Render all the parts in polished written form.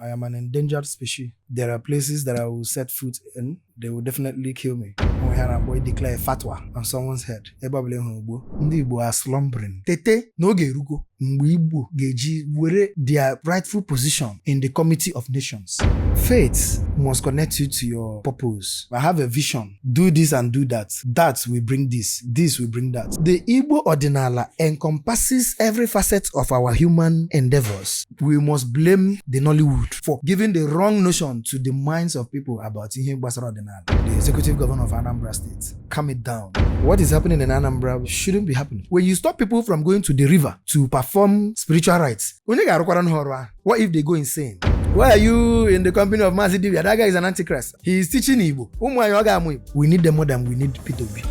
I am an endangered species. There are places that I will set foot in, they will definitely kill me. Onwe ha na-akpọ declare fatwa on someone's head. Ebe ọbụla ị hụrụ ugbo, ndị Igbo are slumbering. Tete n'oge erugo mgbe Igbo ga-eji were their rightful position in the Committee of Nations. Faith must connect you to your purpose. I have a vision. Do this and do that. That will bring this. This will bring that. The Igbo Odinala encompasses every facet of our human endeavors. We must blame the Nollywood for giving the wrong notion to the minds of people about ihe gbasara ọdịnala. The executive governor of Anambra State, calm it down. What is happening in Anambra shouldn't be happening. When you stop people from going to the river to perform spiritual rites, onye ga-arụkwara ha ọrụ ahụ? What if they go insane? Why are you in the company of Mazi Dibia? That guy is an antichrist. He is teaching Igbo. Ụmụ anyị ọ ga-amụ Igbo. We need them more than we need Peter Obi.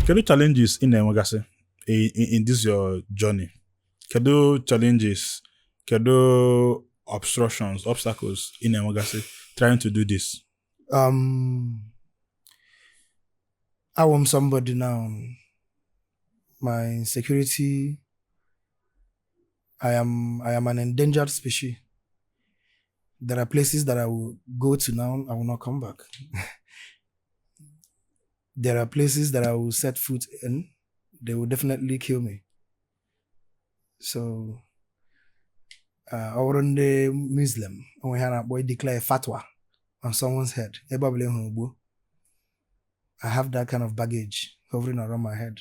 Kedu challenges ị na-enwegasị in this your journey? Kedu challenges, kedu obstructions, obstacles ị na-enwegasị trying to do this? I want somebody now. My security. I am an endangered species. There are places that I will go to now, I will not come back. There are places that I will set foot in, they will definitely kill me. So, ọ bụrụ ndị Muslim, onwe ha na-akpọ declare fatwa on someone's head. Ebe ọbụla ị hụrụ ugbo, I have that kind of baggage hovering around my head.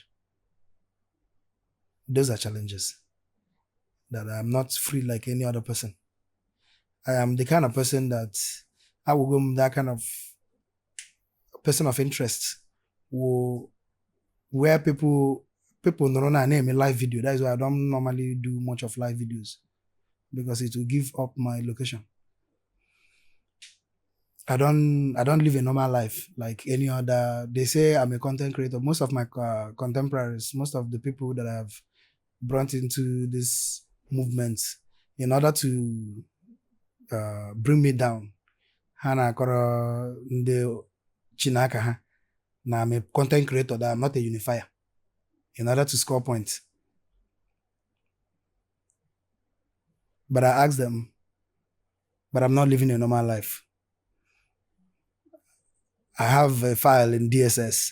Those are challenges. That I'm not free like any other person. I am the kind of person that I will go that kind of person of interest who where people nọrọ na na-eme live video. That is why I don't normally do much of live videos, because it will give up my location. I don't live a normal life like any other. They say I'm a content creator. Most of my contemporaries, most of the people that I've brought into this movement in order to bring me down, ha na-akọrọ ndị Chinaka ha na I'm a content creator, that I'm not a unifier, in order to score points. But I ask them, but I'm not living a normal life. I have a file in DSS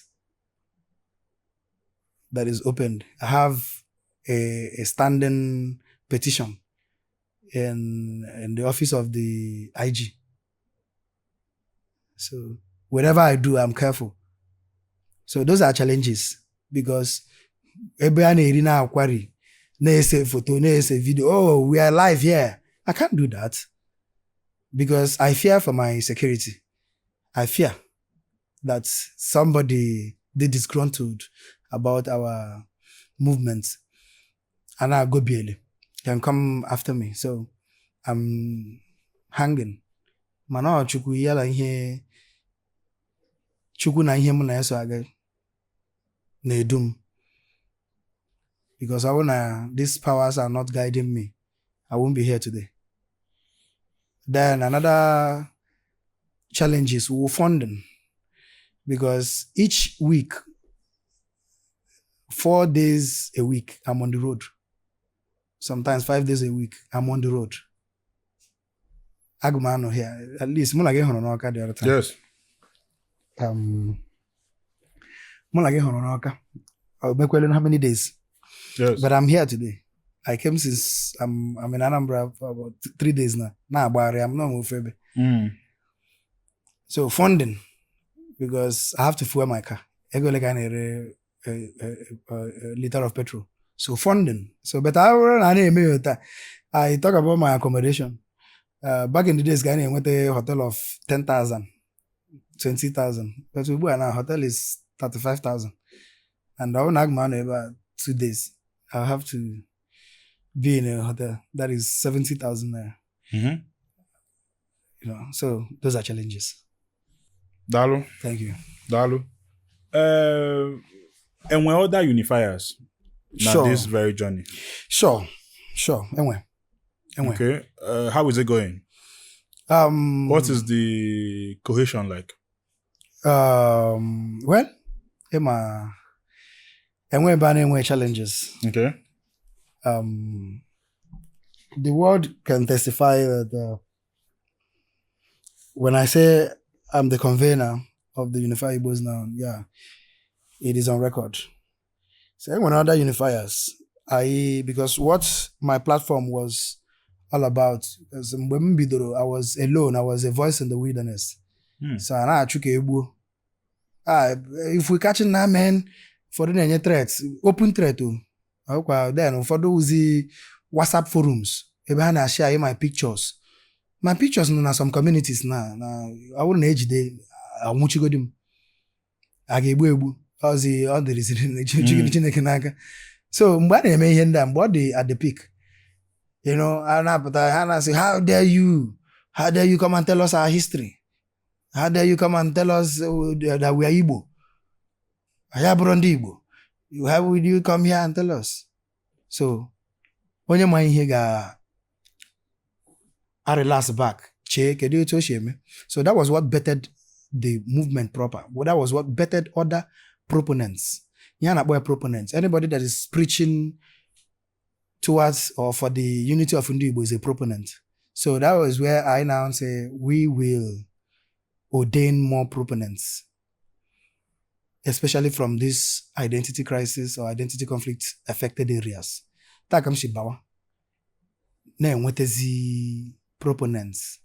that is opened. I have a standing petition in the office of the IG. So whatever I do, I'm careful. So those are challenges, because ebe a na-eri na-akwari na-ese foto, na-ese video, "Oh, we are live here." I can't do that because I fear for my security. I fear that somebody dị disgruntled about our movement and I can come after me. So I'm hanging. Mana ọ Chukwu yala ihe Chukwu na ihe mụ na ya so aga na-edu m, because ọ bụrụ na these powers are not guiding me, I won't be here today. Then another challenge is funding, because each week, 4 days a week, I'm on the road. Sometimes 5 days a week, I'm on the road. Aga m anọ here. At least mụ na gị hụrụ n'Ọka the other time. Yes. Mụ na gị hụrụ n'Ọka. O mekwele how many days? Yes. But I'm here today. I came since I'm in Anambra for about 3 days now. Na-agbagharị, I'm not ofu ebe. So funding, because I have to fuel my car. Ego ole ka a na-ere a liter of petrol? So funding. So but I bụrụ na a na-eme ya otu a, I talk about my accommodation. Back in the days ka a na-enweta hotel of 10,000, 20,000. But ugbu a na hotel is 35,000. And ọ bụrụ na aga m anọ ebe a 2 days, I'll have to be in a hotel that is 70,000 naira. So those are challenges. Daalụ. Thank you. Daalụ. Enwe other unifiers na this very journey? Sure. Enwe. Enwe. Okay. How is it going? What is the cohesion like? Well, Ịma enwe ebe a na-enwe challenges. The world can testify that when I say I'm the convener of the Unified Igbos Now, yeah, it is on record. So when other unifiers, I because what my platform was all about is mgbe m bidoro, I was alone. I was a voice in the wilderness. So a na-achụ ka egbuo. Ah, if we catching that man, ụfọdụ na-enye threats, open threat o. Ọkwa then ụfọdụ ozi WhatsApp forums ebe ha na-share my pictures. My pictures nọ na some communities na ọ bụrụ na ejide anwụchigodi m, a ga-egbu egbu ọzi ọ dịrịziri Chineke n'aka. So mgbe a na-eme ihe ndị a, mgbe ọ dị at the peak, a na-apụta, ha na-asị, "How dare you? How dare you come and tell us our history? How dare you come and tell us that we are Igbo? Anyị abụrụ ndị Igbo. How will you come here and tell us?" So onye ma ihe ga a relax back, chee kedu otu o si eme. So that was what bettered the movement proper. Well, that was what bettered other proponents. Ihe a na-akpọ ya proponents, anybody that is preaching towards or for the unity of ndị Igbo is a proponent. So that was where I now say we will ordain more proponents, especially from this identity crisis or identity conflict affected areas. Taa ka m si bawa na-enwetazi proponents,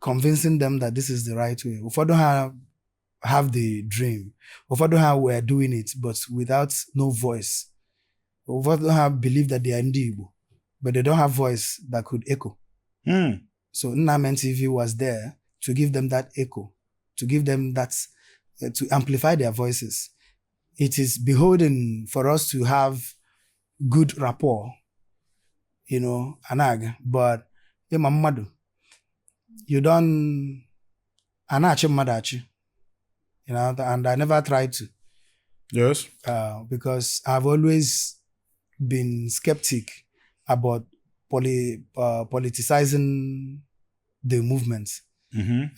convincing them that this is the right way. Ụfọdụ ha have the dream, ụfọdụ ha were doing it but without no voice. Ụfọdụ ha believe that they are ndị Igbo, but they don't have voice that could echo. So Nnamen TV was there to give them that echo, to give them that, to amplify their voices. It is beholden for us to have good rapport, anaga. But ịma mmadụ, you don't, a na-achị mmadụ achị, and I never tried to. Because I've always been skeptic about politicizing the movement.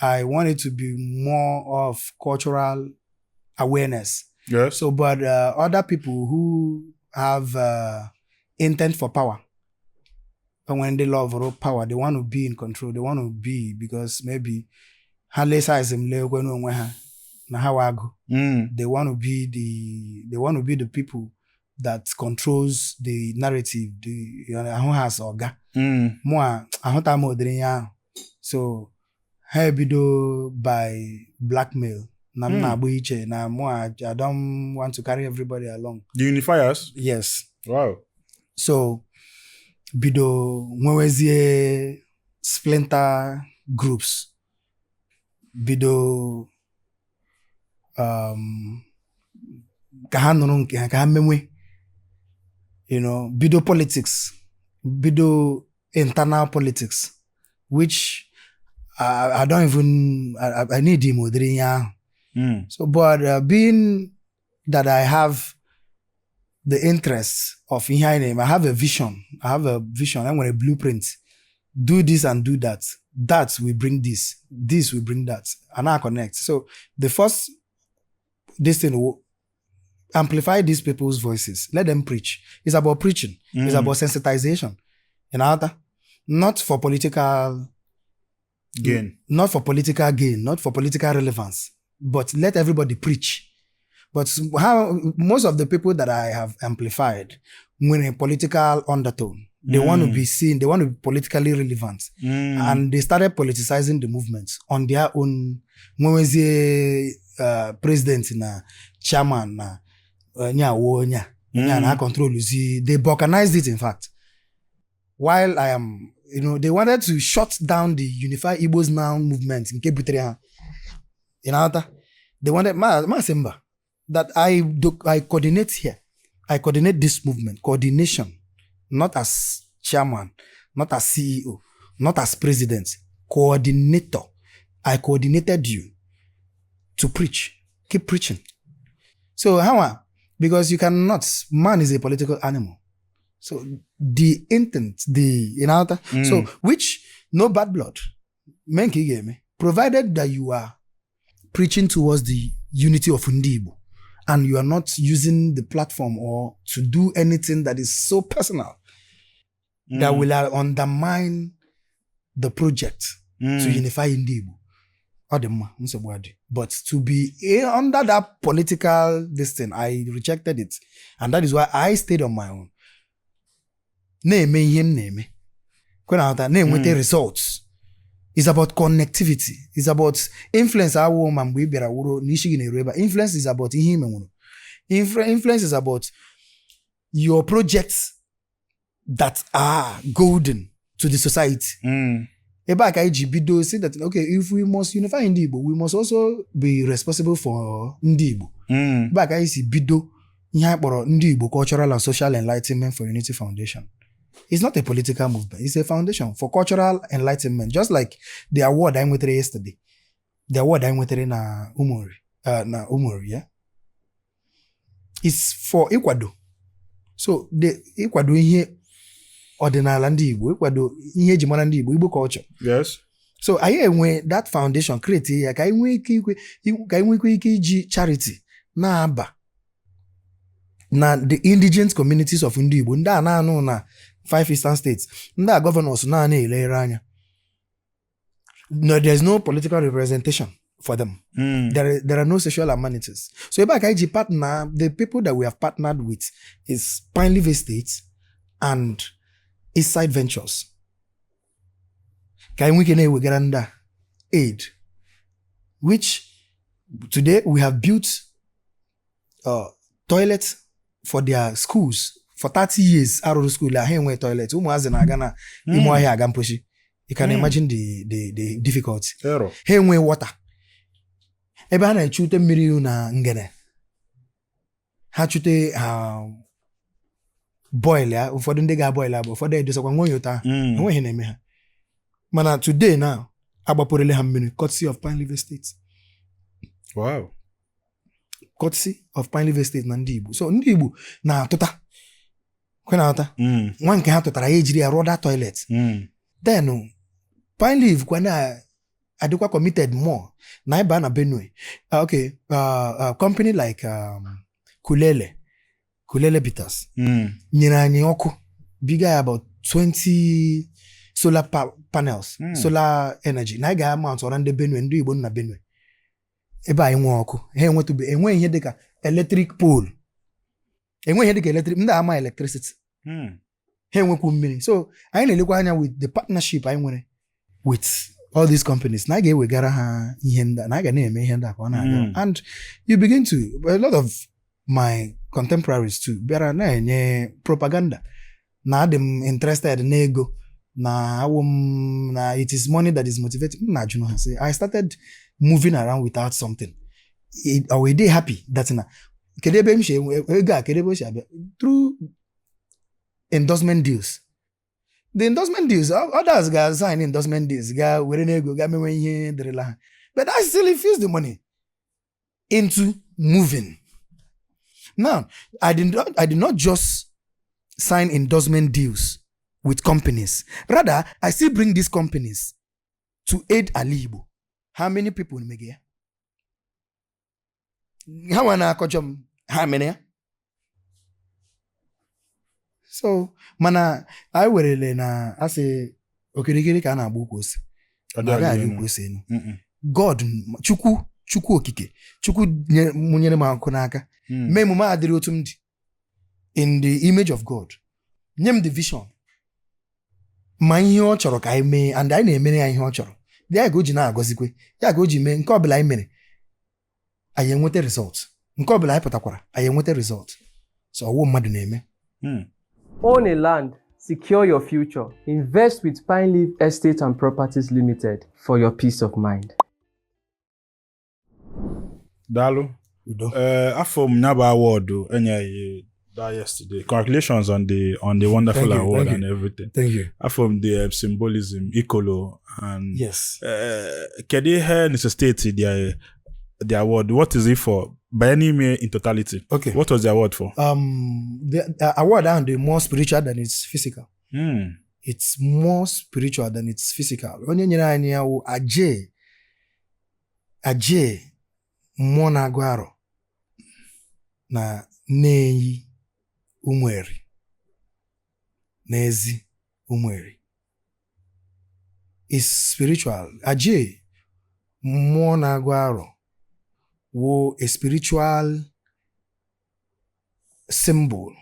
I want it to be more of cultural awareness. So, but other people who have intent for power, and when they love power, they want to be in control. They want to be because maybe ha lee size m lee ekwe n'onwe ha na ha wa agụ. They want to be the people that controls the narrative. The ahụ ha as ọga. Mụ a ahụta m ụdịrị ihe ahụ. So ha ebido by blackmail na m na-agba iche na mụ a, I don't want to carry everybody along. The unifiers. Yes. So bido nwewezie splinter groups, bido ka ha nụrụ nke ha ka ha menwe, bido politics, bido internal politics, which I don't even I need him ụdịrị ihe ahụ. So, but being that I have the interest of ihe anyị na-eme, I have a vision. I have a vision. I nwere blueprint. Do this and do that. That will bring this. This will bring that. And I connect. So the first this thing will amplify these people's voices. Let them preach. It's about preaching. It's about sensitization. You know, not for political Gain. Not for political gain, not for political relevance, but let everybody preach. But how most of the people that I have amplified when a political undertone, they want to be seen, they want to be politically relevant. And they started politicizing the movement on their own. Nwewezie president na chairman na onye awo onye a onye a na control. They balkanized it, in fact. While I am, they wanted to shut down the Unified Igbos Now movement nke butere ha. You know, they wanted ma sị mba, that I do, I coordinate here. I coordinate this movement. Coordination, not as chairman, not as CEO, not as president. Coordinator. I coordinated you to preach. Keep preaching. So how? Because you cannot. Man is a political animal. So the intent, the so which no bad blood. Men ka ị ga-eme, provided that you are preaching towards the unity of ndị Igbo. And you are not using the platform or to do anything that is so personal that will undermine the project to unify ndị Igbo. Ọ dị mma, nsogbu adị. But to be under that political this thing, I rejected it. And that is why I stayed on my own. Na-eme ihe m na-eme. Kwe na aghọta, na-enweta results. It's about connectivity. It's about influence awụ ma mgbe ị bịara wuro n'isi gị na-eru ebe a. Influence is about ihe ị menwuru. Influence is about your projects that are golden to the society. Ebe a ka anyị ji bido si that, okay, if we must unify ndị Igbo, we must also be responsible for ndị Igbo. Ebe a ka anyị si bido ihe anyị kpọrọ Ndị Igbo Cultural and Social Enlightenment for Unity Foundation. It's not a political movement, it's a foundation for cultural enlightenment, just like the award anyị nwetara yesterday, the award anyị nwetara na Umuri, na Umuri, yeah? It's for ịkwado, so the ịkwado ihe ọdịnala ndị Igbo, ịkwado ihe eji mara ndị Igbo, Igbo culture. So anyị enwe that foundation, create ya ka anyị nwee ike ikwe, ka anyị nwekwa ike iji charity na-aba na the indigent communities of ndị Igbo, ndị a na-anụ na five eastern states, ndị a governors na-ana elere anya. No, there is no political representation for them. There are no social amenities. So ebe a ka anyị ji partner, the people that we have partnered with is Pine Leaf Estate and Eastside Ventures, ka anyị nwee ike na-ewegara ndị a aid, which today we have built toilet for their schools. For 30 years arụrụ school a, ha enwe toilet, ụmụazị na-aga na ime ọhịa aga mposhi. You can imagine the difficulty. Error. Ha enwe water, ebe a na-echute mmiri na ngene, ha chute, ha boil ya, ụfọdụ ndị ga-aboil ya bụ ụfọdụ edosakwa nwe ụtọ ahụ. Enweghị na-eme ha, mana today now agbapụrụle ha mmiri, courtesy of Pine Leaf Estate. Courtesy of Pine Leaf Estate na ndị Igbo. So ndị Igbo na-atụta, kwe na-atụta. Nwa nke ha tụtara ya, ejiri ya rụọ that toilet. Then Pine Leaf kwa na adịkwa committed more na ịba na Benue. Okay, company like Kulele Bitters nyere anyị ọkụ biga ya about 20 solar panels, solar energy na anyị ga-amount ọra ndị Benue, ndị Igbo nọ na Benue ebe anyị nwee ọkụ. Ha enwetụbe, enweghị ihe dịka electric pole, enweghị ihe dịka electric, ndị ama electricity. Ha enwekwu mmiri. So anyị na-elekwa anya with the partnership anyị nwere with all these companies na a ga-ewegara ha ihe ndị a, na a ga na-eme ihe ndị a ka ọ na-aga. And you begin to, a lot of my contemporaries too bịara na-enye propaganda na adị m interested n'ego, na awụ m na it is money that is motivating m. Na-ajụ ha sị, I started moving around without something. I will dey happy that na kedu ebe m si enwe ego a, kedu ebe o si abịa? Through endorsement deals. The endorsement deals, others ga sign endorsement deals, ga were n'ego ga mewe ihe dịrịla ha, but I still infuse the money into moving. Now, I did not just sign endorsement deals with companies, rather I still bring these companies to aid Ali Igbo. How many people mege ya? Ha nwa na-akọjọ m, ha mere ya. So mana anyị werele na asị okirikiri ka a na-agba ukwu ose. Ọ dị na adị arị enu. Ukwu ose enu. God, Chukwu, Chukwu okike, Chukwu mụnyere m akụ n'aka, mee emume a dịrị otu m dị in the image of God, nye m the vision ma ihe ọ chọrọ ka anyị mee, and anyị na-emere ya ihe ọ chọrọ. Ya ka o ji na-agọzikwe, ya ka o ji mee nke ọbụla anyị mere anyị enweta result, nke ọbụla anyị pụtakwara anyị enweta result. So ọwụ mmadụ na-eme. Own a land, secure your future. Invest with Pine Leaf Estate and Properties Limited for your peace of mind. Daalụ. Udo. Ee, afọ m ya bụ award enyeghị that yesterday. Congratulations on the wonderful Thank you, award thank and you. everything. Thank you. Afọ m the symbolism, ikolo and kedu ihe necessitate the award? What is it for? By any means, in totality. Okay. What was the award for? The award ahụ dị more spiritual than it's physical. It's more spiritual than it's physical. Onye nyere anyị ya wụ Aje, Aje mmụọ na-agụ arọ. Na Nneyi Umueri n'ezi Umueri is spiritual. Aje mmụọ na-agụ arọ wo a spiritual symbol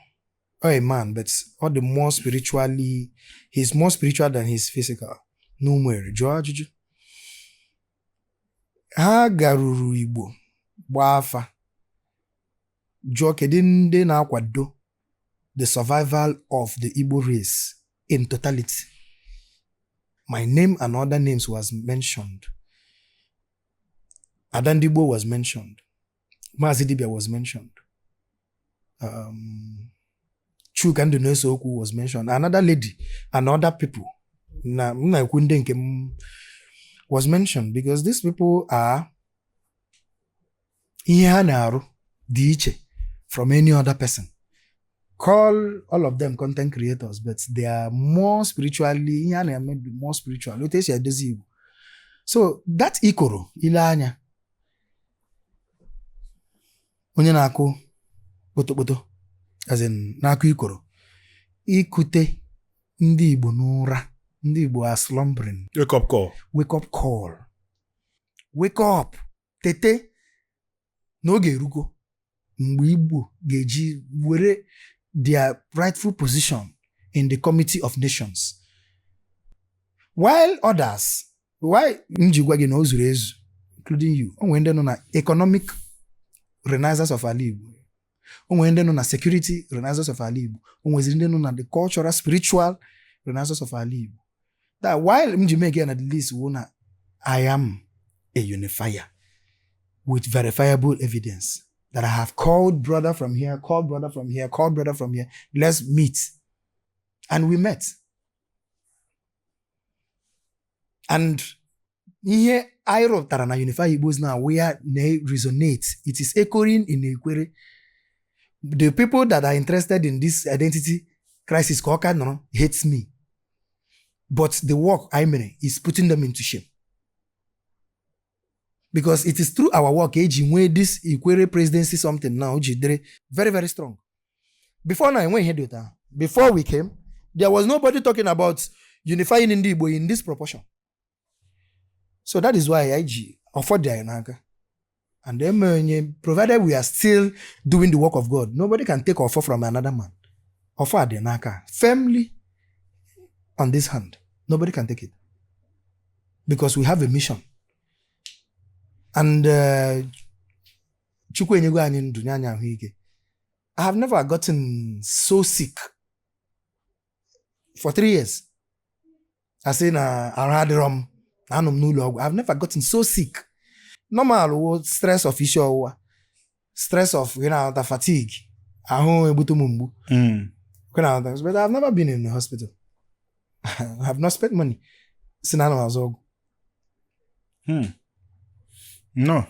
or a man, but all the more spiritually, he's more spiritual than he's physical. N'Umueri, jụọ ajụjụ. Ha garuru Igbo gbaa afa, jụọ kedu ndị na-akwado the survival of the Igbo race in totality. My name and other names was mentioned. Adandigbo was mentioned. Maazị Dibia was mentioned. Chuka Ndunesookwu was mentioned. Another lady and other people. Na m na-ekwu ndị nke m was mentioned because these people are ihe ha na-arụ dị iche from any other person. Call all of them content creators, but they are more spiritually, ihe a na-eme dị more spiritual. Otu esi edozi Igbo. So that ikoro ile anya onye na-akụ kpotokpoto, as in na-akụ ikoro, ikute ndị Igbo n'ụra, ndị Igbo are slumbering. Wake up call. Wake up call, wake up, tete n'oge erugo mgbe Igbo ga-eji were their rightful position in the Committee of Nations, while others, why m ji gwa gị na o zuru ezu, including you, o nwere ndị nọ na economic renaissance of ala Igbo, o nwere ndị nọ na security renaissance of ala Igbo, o nweziri ndị nọ na the cultural spiritual renaissance of ala Igbo. That while m ji make ya na the list wụ na I am a unifier with verifiable evidence that I have called brother from here, called brother from here, called brother from here. Let's meet. And we met. And ihe anyị rụpụtara na Unify Igbos now, where na resonate, it is echoing in Ekwere. The people that are interested in this identity crisis ka ọ ka nọrọ hates me. But the work I mere is putting them into shame. Because it is through our work eji nwee this Ikwere presidency something now ji dịrị very very strong. Before now, enweghị ihe dị otu ahụ. Before we came, there was nobody talking about unifying ndị Igbo in this proportion. So that is why anyị ji ọfọ dị anyị n'aka. And eme onye, provided we are still doing the work of God, nobody can take ọfọ from another man. Ọfọ a dị n'aka firmly on this hand. Nobody can take it. Because we have a mission. And Chukwu enyego anyị ndụ, nye anyị ahụike. I have never gotten so sick for 3 years. Asị na arụ adịrọ m, na anọ m n'ụlọ ọgwụ. I've never gotten so sick. Normal wo stress of isi ọwụwa, stress of you know, the fatigue, ahụ egbute m mgbu. You know, but I've never been in the hospital. I have not spent money. Si na ana m azụ ọgwụ. No.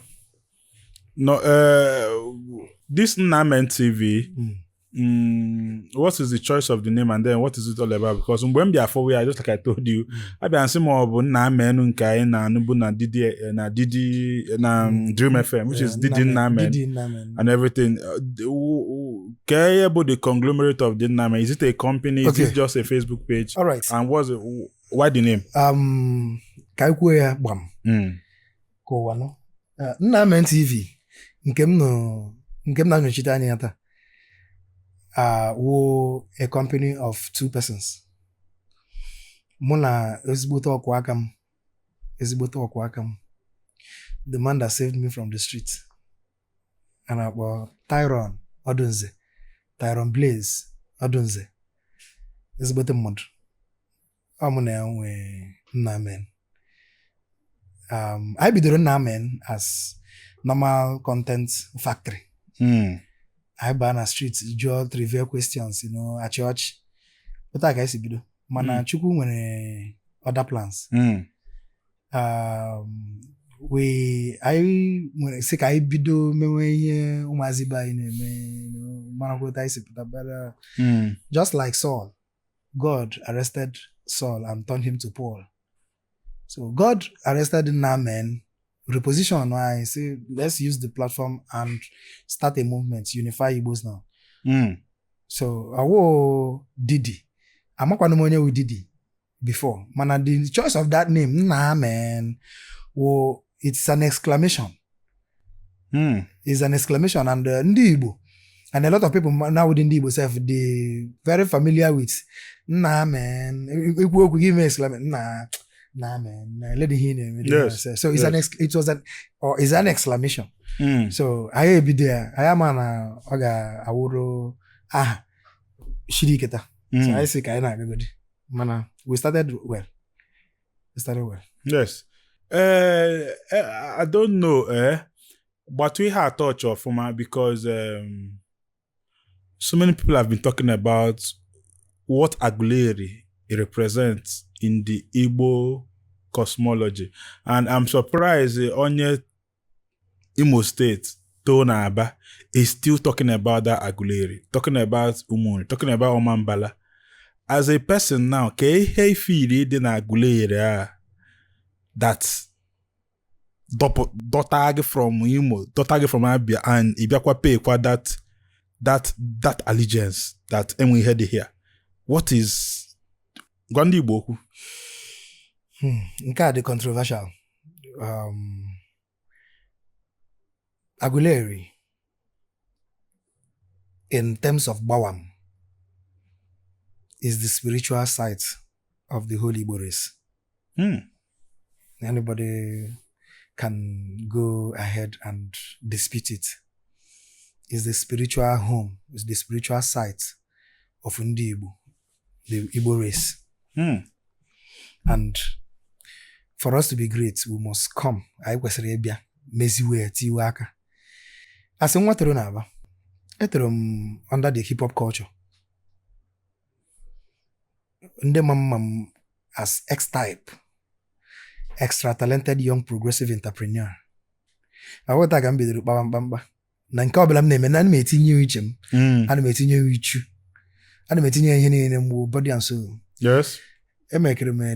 No, this Nnamen TV, what is the choice of the name and then what is it all about? Because mgbe m bịa for ya, just like I told you, abịa nsị ma ọ bụ Nnamen nke anyị na-anụ bụ na Didi, na Didi na Dream FM, which is Didi Nnamen Didi Nnamen. And everything. Ka ihe bụ the conglomerate of the Nnamen? Is it a company? Is Okay. it just a Facebook page? All right. And what's it, why the name? Ka anyị kwuo ya gbam ka ụwa nụ. Nnamen TV nke m nọ, nke m na-anọchite anya ya taa, wụ a company of two persons. Mụ na ezigbote ọkwụ aka m, ezigbote ọkwụ aka m, the man that saved me from the street, a na-akpọ Tyron Odunze, Tyron Blaze Odunze, ezigbote mmadụ. Ọ mụ na ya nwee Nnamen. Anyị bidoro Nnamen as normal content factory. Anyị baa na street, jụọ trivial questions, achị ọchị. Otu a ka anyị si bido. Mana Chukwu nwere other plans. We anyị nwere sị ka anyị bido mewe ihe ụmụazị be anyị na-eme, marakwa otu anyị si pụta, but just like Saul, God arrested Saul and turned him to Paul. So God arrested Nnamen Reposition anyị say let's use the platform and start a movement, unify Igbos now. So ọwụ Didi, amakwanụ m onye wụ Didi before, mana the choice of that name, nna man, wụ it's an exclamation. Is an exclamation, and ndị Igbo and a lot of people now within ndị Igbo sef dey very familiar with nna man. Ikwu okwu gị mee exclamation, nna, nna man, na lady ihe ị na-eme. So it's it was an or is an exclamation. So anyị ebido ya, anyị ama na ọ ga-awụrụ aha shiri ike taa. So anyị sị ka anyị na-agagodi, mana we started well, we started well. Yes. I don't know, but we had touch ọfụma because so many people have been talking about what Aguleri represents in the Igbo cosmology. And I'm surprised onye Imo State, too na Aba, is still talking about that Aguleri, talking about Umunri, talking about Omambala. As a person now, ka ihe ifili dị na Aguleri a that dọta gị from Imo, dọta gị from Abia, and ị bịakwa pay kwa that allegiance that enwe ihe dị here. What is, gwa ndị Igbo okwu. Nke a dị controversial. Aguleri, in terms of Gbawam, is the spiritual site of the whole Igbo race. Anybody can go ahead and dispute it. Is the spiritual home, is the spiritual site of Ndi Igbo, the Igbo race. And for us to be great, we must come. Anyị kwesịrị ịbịa meziwe ya, tiwe aka. Asị nwa toro n'Aba, etoro m under the hip hop culture. Ndị ma mma m as X-type, extra talented young progressive entrepreneur. Aghọta ka m bidoro kpawa mkpamkpa na nke ọbụla m na-eme na ana m etinye uche m, ana m etinye uchu, ana m etinye ihe niile mgbe body and soul. Emekere m a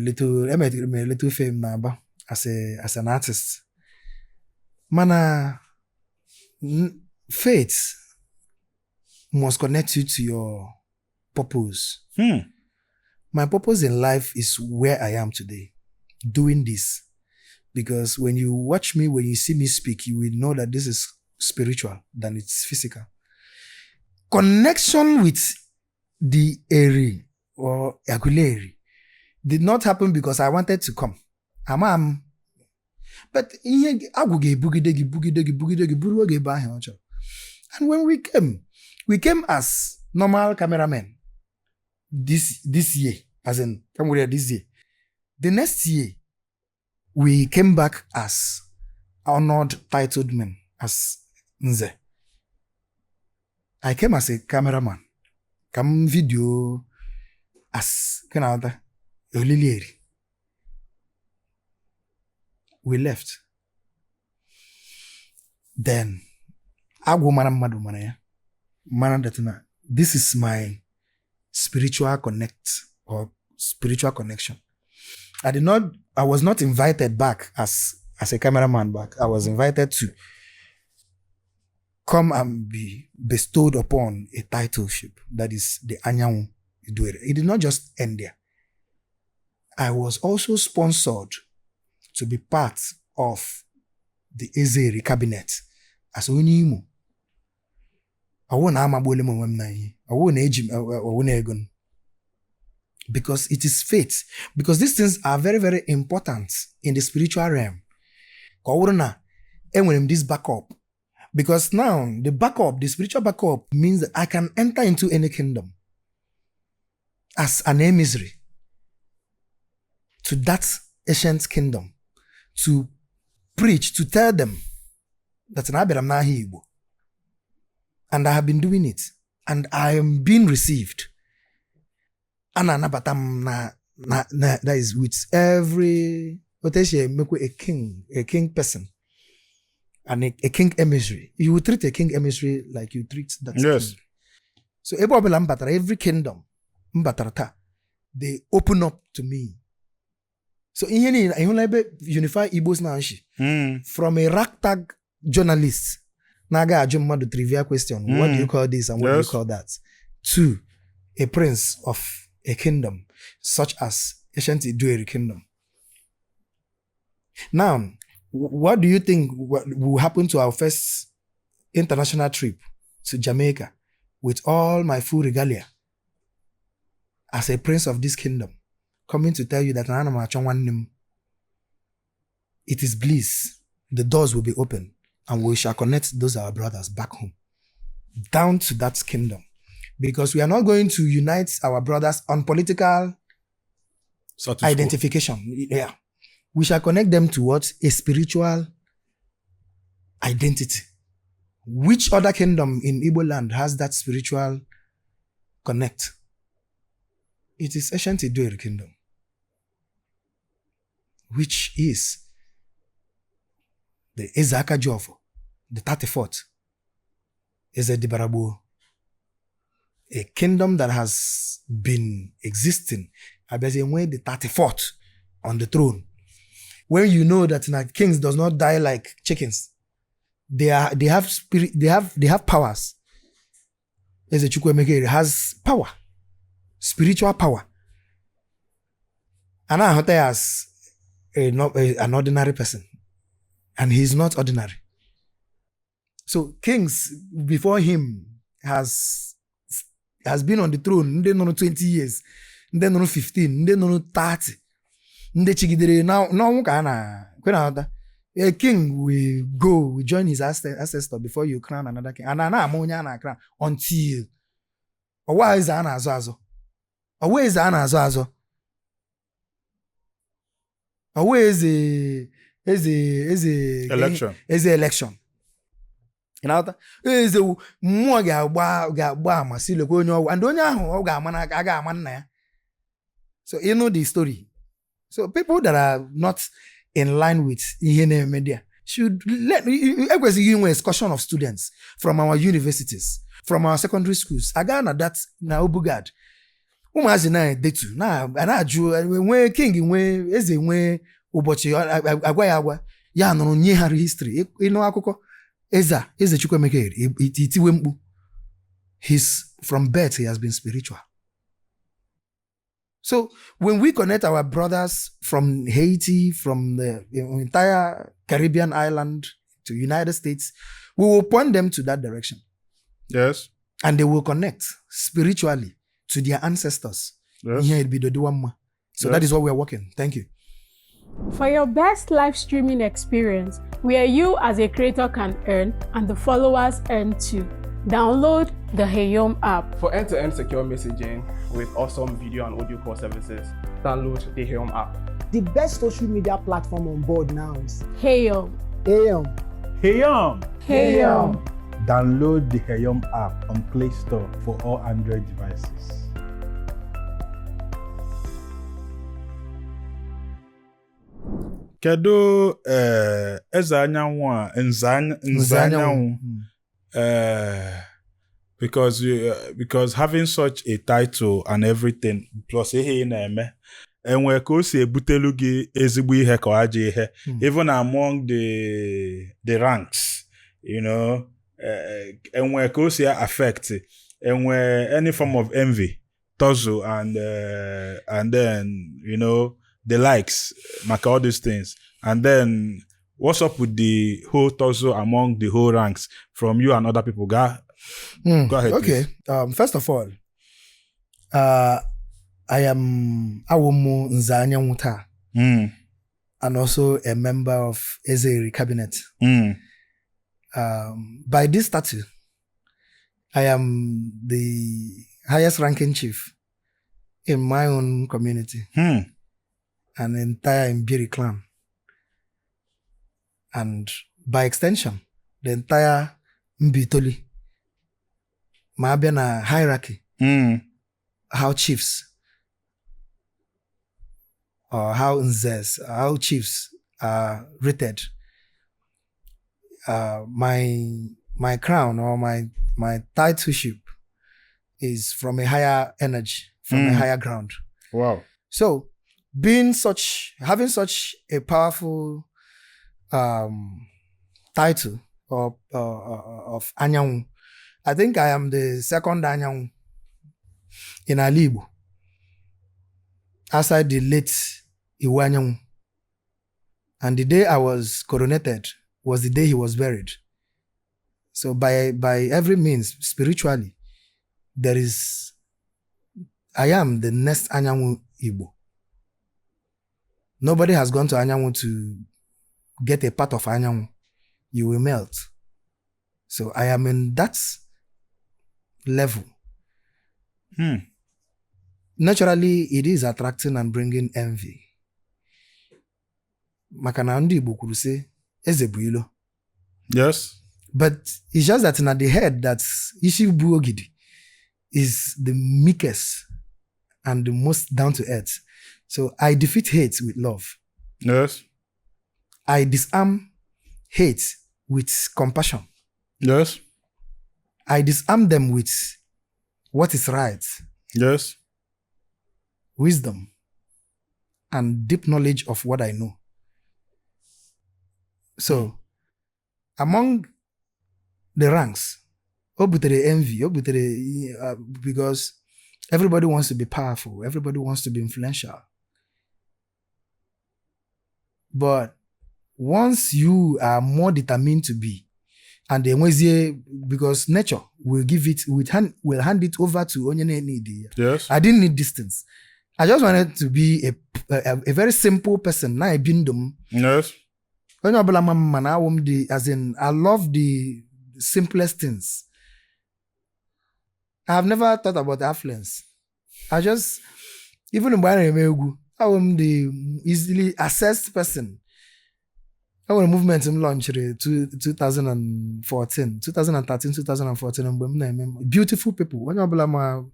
little fame na Aba as an artist, mana faith must connect you to your purpose. My purpose in life is where I am today, doing this, because when you watch me, when you see me speak, you will know that this is spiritual than it's physical. Connection with the Eri or Aguleri did not happen because I wanted to come. Ama m. But ihe agwụ ga-ebugide gị, bugide gị, bugide gị, buru oge ebe ahụ ọ chọrọ. And when we came, we came as normal cameramen this year, as in come here this year. The next year, we came back as honored titled men, as Nze. I came as a cameraman. Ka m video as Canada Olilieri. We left. Then agwụ mara mmadụ mara ya, mara that na this is my spiritual connect or spiritual connection. I did not I was not invited back as a cameraman back. I was invited to come and be bestowed upon a titleship that is the Anyanwu Iduere. It did not just end there. I was also sponsored to be part of the Ezeri cabinet as onye Imo. Ọwụ na amagbuola m onwe m na ihe. Ọwụ na eji m, ọwụ na ego m. Because it is faith. Because these things are very, very important in the spiritual realm. Ka ọ bụrụ na enwere m this backup. Because now the backup, the spiritual backup, means that I can enter into any kingdom as an emissary to that ancient kingdom to preach, to tell them that na abịara m n'aha Igbo. And I have been doing it. And I am being received. A na-anabata m na that is with every otu esi emekwe a king person and a king emissary. You will treat a king emissary like you treat that king. So ebe ọbụla m batara, every kingdom m batara taa, they open up to me. So ihe niile ị hụla ebe Unify Igbos now shi from a ragtag journalist na-aga ajụ mmadụ trivia question, what do you call this and what do you call that, to a prince of a kingdom such as ancient Idueri kingdom. Now, what do you think will happen to our first international trip to Jamaica with all my full regalia as a prince of this kingdom coming to tell you that ana m achọ nwanne m? It is bliss. The doors will be open and we shall connect those our brothers back home down to that kingdom, because we are not going to unite our brothers on political Status quo. identification. Yeah. We shall connect them to what? A spiritual identity. Which other kingdom in Igbo land has that spiritual connect? It is ancient Idueri kingdom, which is the Eze Akajiofo, the 34th Eze Dibaragbo, a kingdom that has been existing. Abịazie nwee the 34th on the throne. When you know that na kings does not die like chickens, they have spirit, they have powers. Eze Chukwuemeka Eri has power, spiritual power. And I as an ordinary person, and he's not ordinary. So kings before him has been on the throne ndị nọrọ 20 years, ndị nọrọ 15, ndị nọrọ 30, ndị chigidere n'ọnwụ ka a na kwe na aghọta. A king will go, will join his ancestor before you crown another king. And a na-ama onye a na-crown until ọwa eze a na-azọ azọ. Ọwa eze a na-azọ azọ. Ọwa eze eze eze Election. Eze election. Ị na-aghọta? Eze wu mmụọ ga-agba ama si lekwa onye ọgwụ, and onye ahụ ọ ga-ama n'aka a ga-ama nna ya. So you know the story. So people that are not in line with ihe na-eme there should let ekwesịghị inwe excursion of students from our universities, from our secondary schools aga na that na Obugad. Ụmụazị na-edetu na-ajụ nwee king nwee eze nwee ụbọchị agwa ya agwa ya nụrụ nye ha history ịnụ akụkọ eze a Eze Chukwuemeka Eri itiwe mkpu. His from birth he has been spiritual. So when we connect our brothers from Haiti, from the entire Caribbean island to United States, we will point them to that direction. Yes. And they will connect spiritually to their ancestors. Yes. Ihe ebido dịwa mma. So Yes. that is what we are working. Thank you. For your best live streaming experience, where you as a creator can earn and the followers earn too, download the Heyom app. For end-to-end secure messaging with awesome video and audio call services, download the Heyom app. The best social media platform on board now is Heyom. Heyom. Heyom. Heyom. Download the Heyom app on Play Store for all Android devices. Kedu eze anyanwụ a nze anyanwụ because having such a title and everything plus ihe ị na-eme enwe ka o si ebutelu gị ezigbo ihe ka ajọ ihe, even among the ranks, you know, enwe ka o si affect enwe any form of envy, tussle and then, you know, the likes, maka all these things. And then what's up with the whole tussle among the whole ranks from you and other people? Go ahead. Okay. First of all, I am Awomu Nze Anyanwụ taa, and also a member of Eze cabinet. By this statute, I am the highest ranking chief in my own community and entire Mbieri clan. And by extension, the entire Mbaitoli. Ma abịa na hierarchy, how chiefs or how nzes, how chiefs are rated. My crown or my titleship is from a higher energy, from a higher ground. Wow. So Being such, having such a powerful title of Anyanwụ, I think I am the second Anyanwụ in ala Igbo, outside the late Iwuanyanwu. And the day I was coronated was the day he was buried. So by every means, spiritually, there is, I am the next Anyanwụ Igbo. Nobody has gone to Anyanwụ to get a part of Anyanwụ. You will melt. So I am in that level. Naturally, it is attracting and bringing envy. Maka na ndị Igbo kwuru sị, eze bụ ilo. But it's just that na the head that's isi bụ ogidi is the meekest and the most down to earth. So I defeat hate with love. I disarm hate with compassion. I disarm them with what is right, wisdom, and deep knowledge of what I know. So, among the ranks, o butere envy, o butere because everybody wants to be powerful, everybody wants to be influential. But once you are more determined to be, and enwezie, because nature will give it, will hand it over to onye na-need ya. I didn't need distance. I just wanted to be a very simple person. Na-ebi ndụ m. Onye ọbụla ma mma na awụ m dị, as in, I love the simplest things. I have never thought about affluence. I just, even mgbe a na-eme egwu, awụ m the easily accessed person. E nwere movement m launchiri 2014, 2013, 2014, mgbe m na-eme Beautiful People. Onye ọbụla ma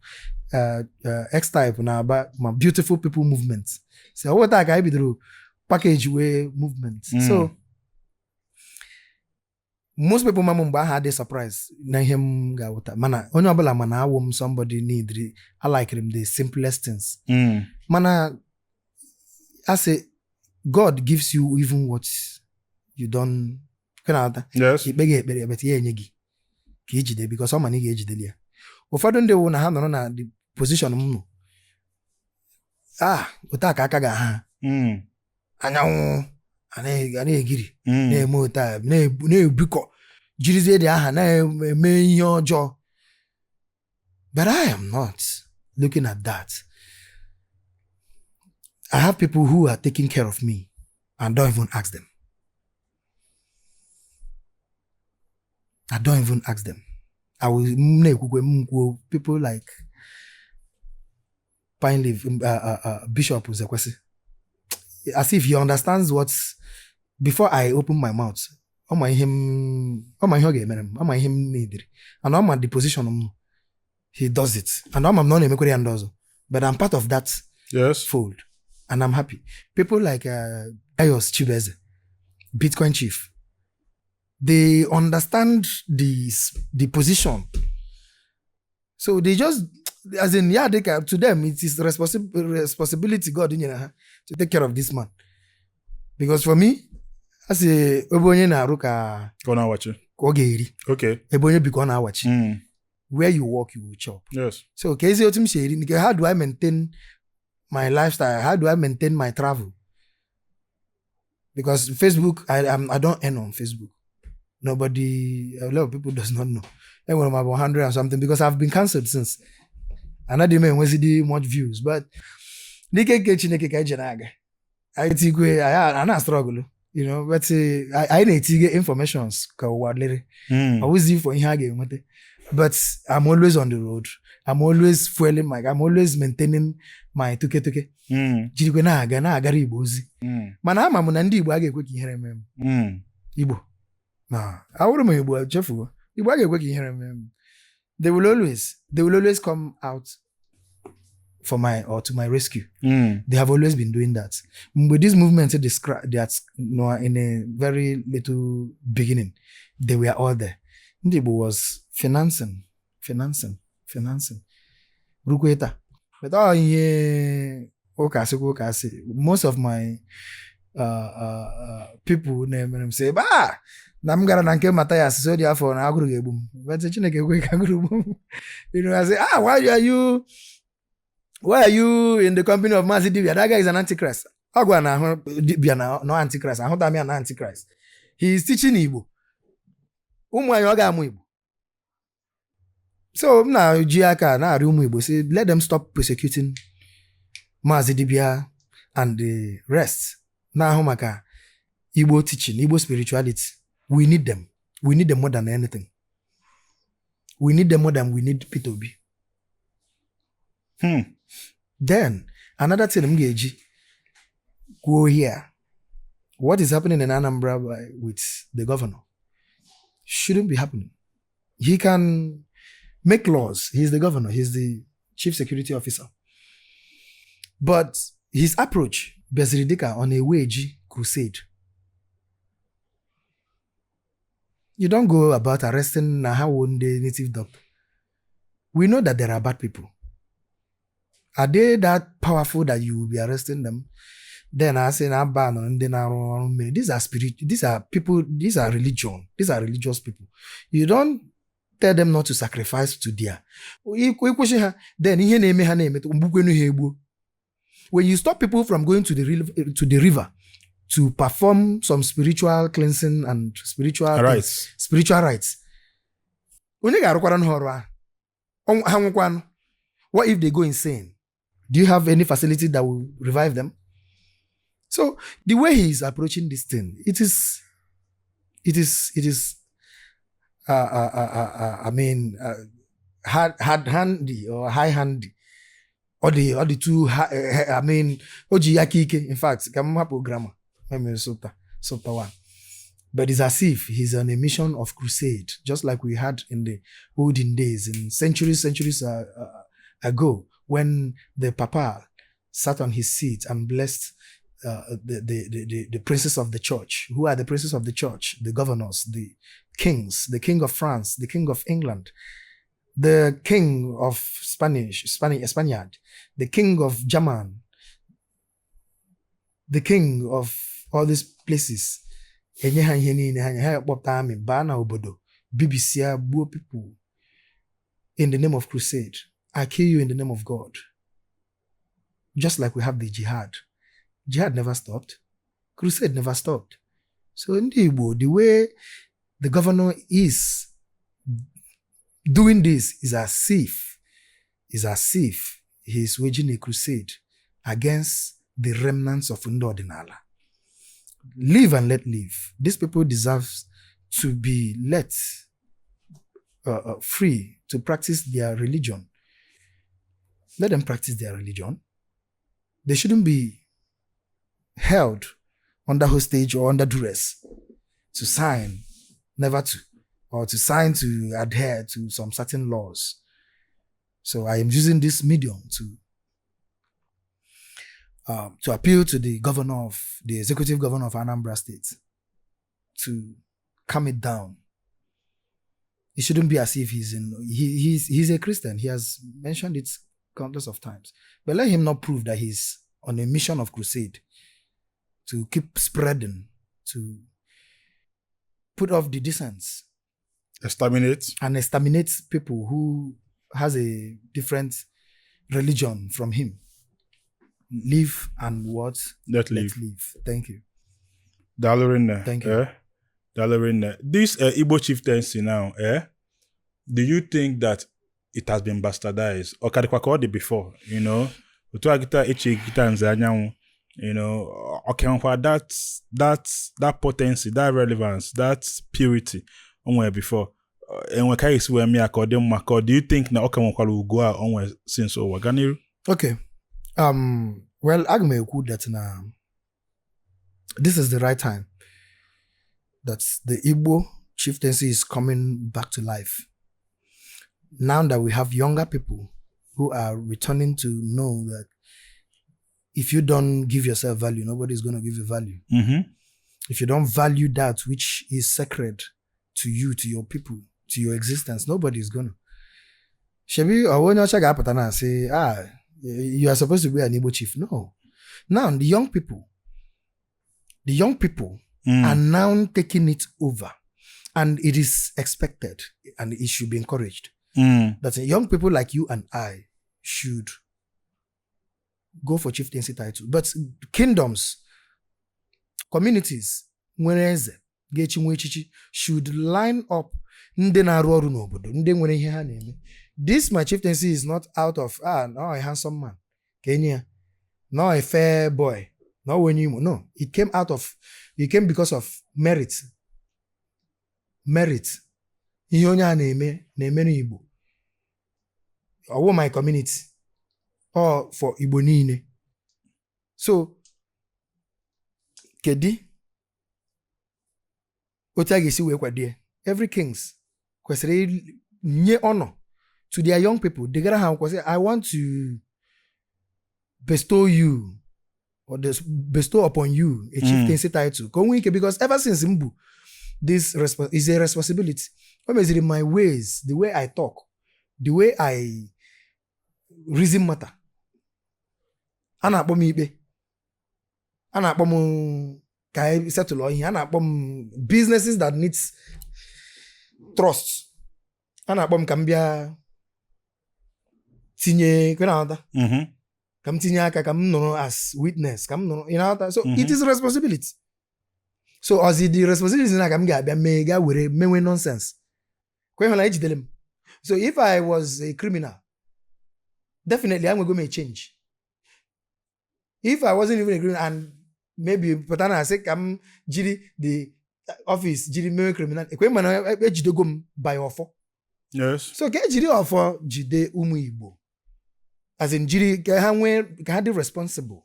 X-Type na-aba ma Beautiful People movement. So ọ taa ka anyị bidoro package wee movement. So most people ma m mgbe ahụ adị surprise na ihe m ga-awụta, mana onye ọbụla ma na awụ m somebody need, I like m the simplest things. Mana a sị God gives you even what you don't na-ata. Ikpe gị ekpere ekpete ya enye gị ka ijide, because ọ ma na ị ga-ejideli ya. Ụfọdụ ndị wụ na ha nọrọ na the position m nọ, ah, otu a ka aka ga-aha ha. Anyanwụ a na-egiri na-eme otu a na-ebukọ jirizie dị aha na-eme ihe ọjọọ. But I am not looking at that. I have people who are taking care of me and don't even ask them. I don't even ask them. I will m na-ekwukwe m kwuo, people like Pine Leaf, Bishop Uzekwesi, as if he understands what before I open my mouth. Ọ ma ihe m, ọ ma ihe ọ ga-emere m, ọ ma ihe m neediri, and ọ ma the position m. He does it, and ọ ma m na ọ na-emekwere ya ndị ọzọ, but I'm part of that fold, and I'm happy. People like Gaius Chibeze, Bitcoin Chief, they understand the position, so they just, as in, yeah, they can, to them it is responsibility God nyere ha to take care of this man, because for me, a sị ebe onye na-arụ ka Ka ọ na-awachi. Ka ọ ga-eri. Ebe onye bi ka ọ na-awachi. Where you work, you will chop. So ka ezi otu m si eri nke, how do I maintain my lifestyle? How do I maintain my travel? Because Facebook, I don't earn on Facebook. Nobody, a lot of people does not know enwere m about 100 and something because I've been cancelled since. Anaghị m enwezidi much views, but n'ike nke Chineke ka anyị ji na-aga. Anyị tigwe anyị a na-struggle, but anyị na-etige informations ka ụwa lere. Ọ wụzi for ihe a ga-enweta, but I'm always on the road. I'm always fueling my, I'm always maintaining my tuke tuke. Jirikwe na-aga na-agara Igbo ozi. Mana ama m na ndị Igbo a ga-ekwe ka ihere mee m. Igbo na awụrụ m Igbo chefuo, Igbo a ga-ekwe ka ihere mee m. They will always come out for my or to my rescue. They have always been doing that. Mgbe this movement describe that, no, in a very little beginning, they were all there. Ndị Igbo was financing, financing, financing, rukwe taa. But ọ ihe Ụka sịkwa ụka asị. Most of my people na-emere m sị, ah, na m gara na nke Mathias so dị afọ na agụrụ ga-egbu m. But Chineke ekwe ka agụrụ gbuo m. I say, ah, why are you in the company of Mazi Dibia? That guy is an antichrist. Ọ gwa na ahụ Dibia na no antichrist. Ahụta m ya na antichrist. He is teaching Igbo. Ụmụ anyị ọ ga-amụ Igbo. So m na-eji aka na-arịọ ụmụ Igbo say, let them stop persecuting Mazi Dibia and the rest na-ahụ maka Igbo teaching, Igbo spirituality. We need them. We need them more than anything. We need them more than we need Peter Obi. Then, another thing m ga-eji kwuo here, what is happening in Anambra with the governor shouldn't be happening. He can make laws. He's the governor. He's the chief security officer. But his approach bịaziri dịka ọ na-eweji crusade. You don't go about arresting na ha wụ ndị native doctor. We know that there are bad people. Are they that powerful that you will be arresting them? Then I say na ban ndị na-arụ ọrụ mmiri. These are spirit, these are people, these are religion. These are religious people. You don't tell them not to sacrifice to their. Ịkwụsị ha, then ihe na-eme ha na-emetụ mgbukwenu ha egbuo. When you stop people from going to the river to perform some spiritual cleansing and spiritual things, spiritual rites, onye ga-arụkwara ha ọrụ ahụ? Ha nwụkwanụ? What if they go insane? Do you have any facility that will revive them? So the way he is approaching this thing, it is, I mean, hard, hard handy or high handy. Or the too, high, I mean, o ji aka ike. In fact, ka m hapụ grammar. Let me sota one. But it's as if he's on a mission of crusade, just like we had in the olden days, in centuries ago, when the Papa sat on his seat and blessed the princes of the church. Who are the princes of the church? The governors, the kings, the king of France, the king of England, the king of Spaniard, the king of German, the king of all these places. Enye ha ihe niile ha nye ha kpọpụta amị baa na obodo bibisia gbuo people in the name of crusade. I kill you in the name of God. Just like we have the jihad. Jihad never stopped. Crusade never stopped. So ndị Igbo, the way the governor is doing this is as if he is waging a crusade against the remnants of ndị ọdịnala. Live and let live. These people deserve to be let free to practice their religion. Let them practice their religion. They shouldn't be held under hostage or under duress to sign never to, or to sign to adhere to some certain laws. So I am using this medium to appeal to the governor of the executive governor of Anambra State to calm it down. It shouldn't be as if he's in he, he's a Christian. He has mentioned it countless of times. But let him not prove that he's on a mission of crusade to keep spreading, to put off the distance Exterminate. And exterminate people who has a different religion from him. Live and what? Let live. Let live. Thank you. Daalụ rinne. Thank you. Eh? Daalụ rinne. This Igbo chieftaincy now, eh? Do you think that it has been bastardized? Or ka dịkwa ka ọ dị before, you know? Otu a kịta echi kịta Nze Anyanwụ, ọ ka nwekwa that potency, that relevance, that purity o nwere before. Enwe ka esi wee mee ya ka ọ dị mma ka ọ do you think na ọ ka nwekwara ugo a o nwere since ụwa gaa n'iru? Okay. Well, aga m ekwu that na this is the right time that the Igbo chieftaincy is coming back to life. Now that we have younger people who are returning to know that if you don't give yourself value, nobody's going to give you value. If you don't value that which is sacred to you, to your people, to your existence, nobody is gonna. Shebi, ọ onye ọcha ga-apụta na asị, ah, You are supposed to be an Igbo chief. No. Now the young people are now taking it over, and it is expected and it should be encouraged that young people like you and I should go for chieftaincy title. But kingdoms, communities nwere eze ga-echi nwe echichi should line up ndị na-arụ ọrụ n'obodo, ndị nwere ihe ha na-eme. This my chieftaincy is not out of, ah, no, a handsome man ka enye ya, no, a fair boy, no, onye Imo. No, it came because of merit. Merit, ihe onye a na-eme na-eme n'Igbo, ọwụ my community or for Igbo niile. So kedu otu a ga-esi wee kwado ya? Every kings kwesịrị nye honor to their young people, degara ha akwụkwọ sị, "I want to bestow you or bestow upon you a chieftaincy title," ka o nwee ike, because ever since m bụ this is a responsibility. O meziri my ways, the way I talk, the way I reason matter. A na-akpọ m ikpe, a na-akpọ m ka anyị settle ihe, a na-akpọ m businesses that needs trust, a na-akpọ m ka m bịa tinye kwe na-aghọta, ka m tinye aka, ka m nọrọ as witness, ka m nọrọ, ị na-aghọta? So it is responsibility. So ọzi the responsibility na ka m ga-abịa mee ga were menwe nonsense kwe hụ na ejidere m. So if I was a criminal, definitely enwego m a change. If I wasn't even a criminal and maybe pụta na asị ka m jiri the office jiri mewe criminal, ekwe mana ejidego m by ọfọ. So ka ejiri ọfọ jide ụmụ Igbo, as in jiri ka ha nwee, ka ha dị responsible.